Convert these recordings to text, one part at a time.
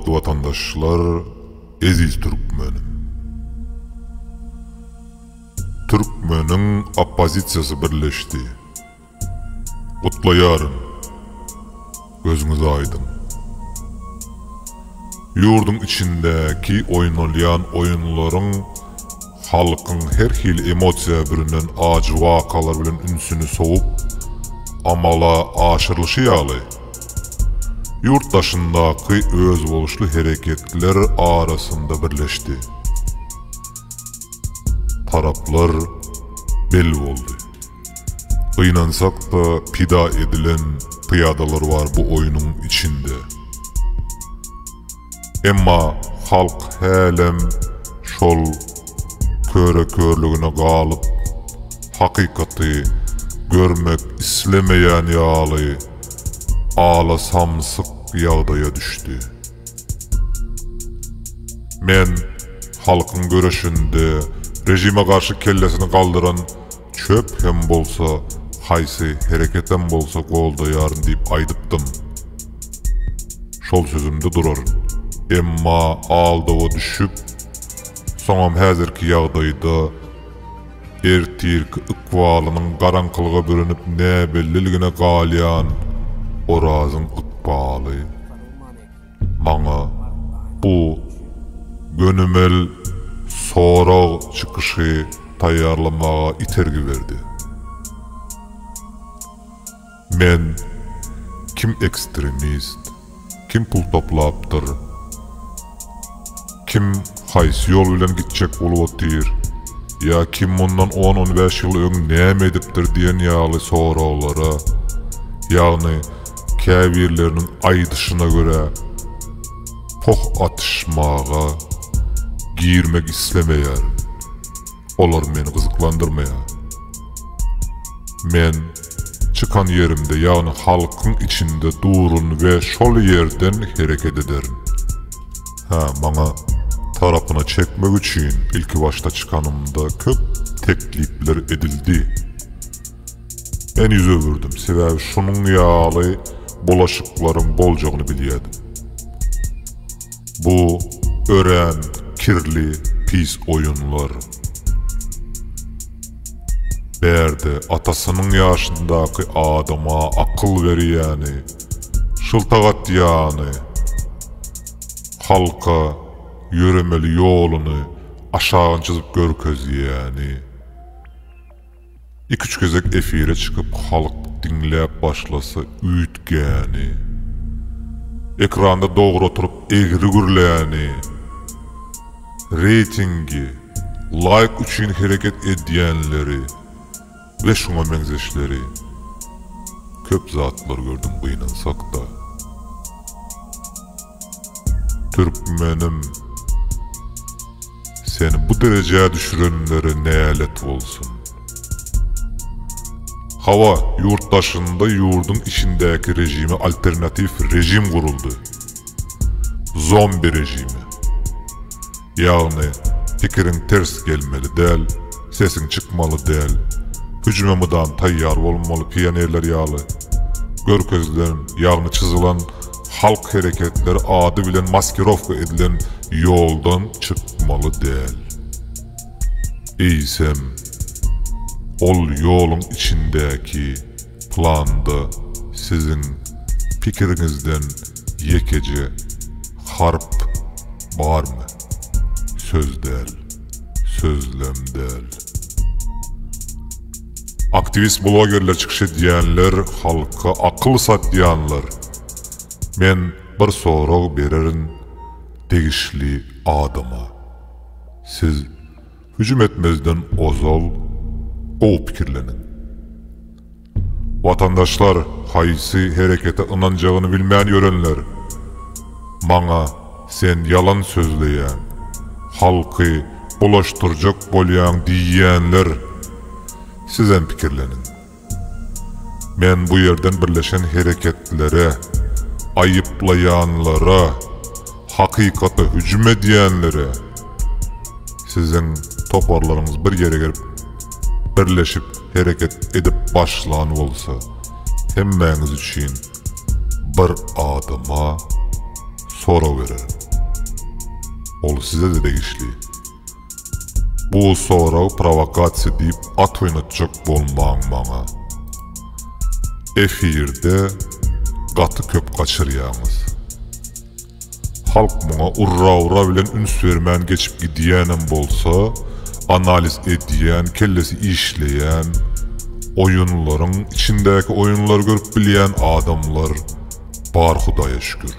Hormatly watandaşlar, eziz türkmenim! Türkmeniň oppozisiýasy birleşdi. Gutlaýaryn. Gözüňiz aýdyň. Ýurduň içindäki oýnalýan oýunlaryň halkyň her hili emosiýa bürünen ajy wakalar bilen ünsüni sowup amala aşyrylyşy ýaly, ýurt daşyndaky özboluşly hereketler arasynda birleşdi. Taraplar belli boldy. Gynansak-da pida edilen pyýadalar bar bu oýnuň içinde. Emma halk hälem şol köre-körlügine galyp, hakykaty görmek islemeýän ýaly ala-samsyk ýagdaýa düşdi. Men halkyň göreşinde režime garşy kellesini galdyran çöp hem bolsa, haýsy hereketem bolsa goldaýaryn diýip aýdypdym. Şol sözümde duraryn. Emma aldawa düşüp, soňam häzirki ýagdaýda ertirki ykbalynyň garaňkylyga bürenip näbelliligine galýan Orazyň ykbaly maňa bu gönümel sorag çykyşy taýýarlamaga itergi berdi. Men kim ekstremist, kim pul toplapdyr, kim haýsy ýol bilen gitjek bolup otyr, ýa kim mundan on-on bäş ýyl öň näme edipdir diýen ýaly soraglara, ýagny käbirleriniň aýdyşyna görä poh atyşmaga girmek islemeýärin. Olar meni gyzyklandyrmaýar. Men çykan ýerimde, ýagny halkyň içinde durun we şol ýerden hereket ederin. Hä, maňa tarapyna çekmek üçin ilkibaşda çykanymda köp teklipler edildi. Men ýüz öwürdim, sebäbi şunuň ýaly bulaşyklaryň boljagyny bilýärdim. Bu örän kirli pis oýunlar. Bärde atasynyň ýaşyndaky adama akyl berýäni, şyltak atýany, halka ýöremeli ýoluny aşagyny çyzyp görkezýäni. Iküç gezek efire çykyp halk diňläp başlasa üýtgäni. Ekranda dogry oturyp egri gürläni. Reýtingi, laýk üçin hereket edýänleri we şuňa meňzeşleri. Köp zatlar gördüm gynansakda. Türkmenim. Seni bu derejä düşürenlere nälet bolsun. Hawa, ýurt daşynda ýurduň içindäki režime alternatiw režim guruldy. Zombi režimi. Ýagny, pikiriň ters gelmeli däl, sesiň çykmaly däl, hüjüme mydam taýýar bolmaly pionerler ýaly. Görkezilen, ýagny çyzylan Halk hereketleri ady bilen maskirowka edilen ýoldan çykmaly däl. Eýsem, ol ýoluň içindäki planda siziň pikiriňizden ýekeje harp barmy? Söz däl, sözlem däl. Aktiwist blogerler çykyş edýänler halka akyl satýanlar men bir sorag bererin degişli adama siz hüjüm etmezden ozal gowy pikirleniň watandaşlar haýsy herekete ynanjagyny bilmän ýörenler maňa sen ýalan sözleýäň halky bulaşdyrjak bolýaň diýýänler Sizem pikirleniň. Men bu ýerden birleşen hereketlere, aýyplaýanlara, hakykata hüjüm edýänlere, siziň toparlaryňyz bir ýere gelip, birleşip hereket edip başlan bolsa, hemmäňiz üçin bir adama sorag bererin. Ol size-de degişli. Bu sorag prowokasiýa diýip at oýnatjak bolmaň maňa. Efirde gaty köp gaçyrýaňyz. Halk muňa urra-urra bilen üns bermän geçip gidýänem bolsa, analiz edýän, kellesi işleýän, oýunlaryň içindäki oýunlary görüp bilýän adamlar bar Hudaýa şükür.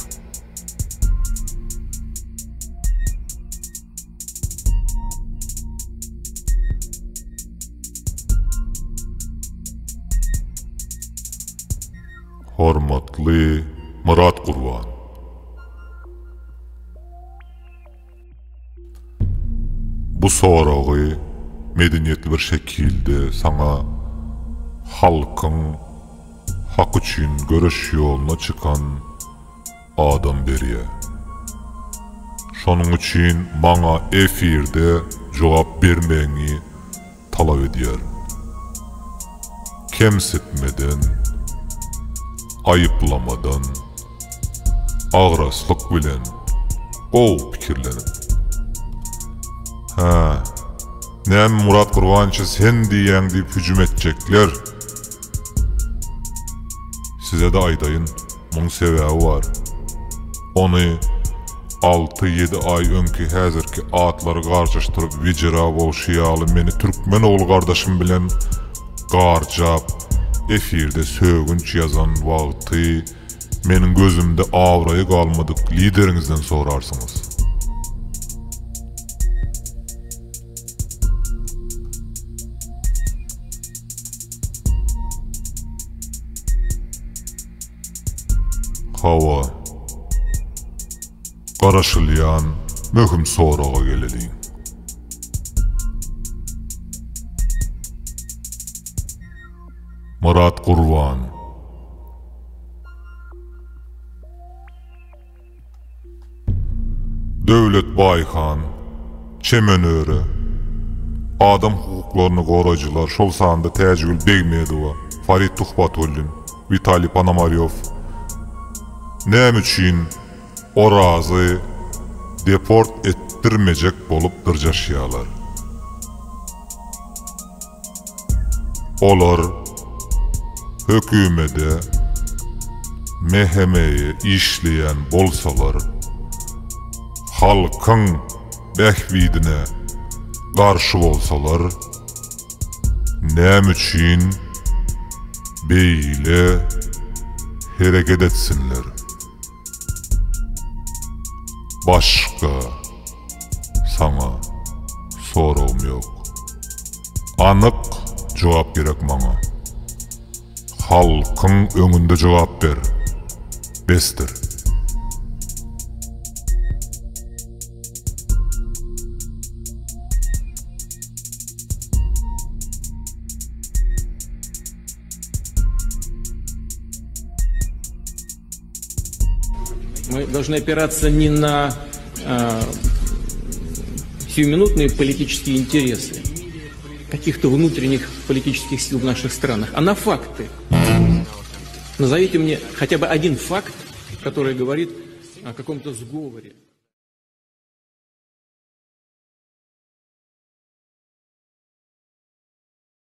Hormatly Myrat Gurban. Bu soragy medeniýetli bir şekilde saňa halkyň haky üçin göreş ýoluna çykan adam berýär. Şonuň üçin maňa efirde jogap bermegiňi talap edýärin. Kemsitmeden, aýyplamadan, agraslyk bilen gowy pikirlenip. Hä, näme Murat Gurbanowiçe sen diýýäň diýip hüjüm etjekler. Size-de aýdaýyn, muň sebäbi bar. Ony alty-ýedi aý öňki häzirki atlary garjaşdyryp wejera bolşy ýaly meni türkmen ogly gardaşym bilen garjap efirde sögünç ýazan wagty meniň gözümde abraýy galmadyk lideriňizden sorarsyňyz. Hawa. Garaşylýan möhüm soraga geleliň. Myrat Gurban. Döwlet Baýhan, Çemen Öre, adam hukuklaryny goraýjylar, şol sanda Täjigül Begmedowa, Farid Tuhbatullin, Witaliý Ponomarýow näme üçin Orazy deport etdirmejek bolup dyrjaşýarlar? Olar hökümede, MHM-e işleýän bolsalar, halkyň bähbidine garşy bolsalar, näme üçin beýle hereket etsinler? Başga saňa soragym ýok. Anyk jogap gerek maňa. Halkyň öňünde jogap ber. Besdir. Мы должны опираться не на э, сиюминутные политические интересы каких-то внутренних политических сил в наших странах, а на факты. Назовите мне хотя бы один факт, который говорит о каком-то сговоре.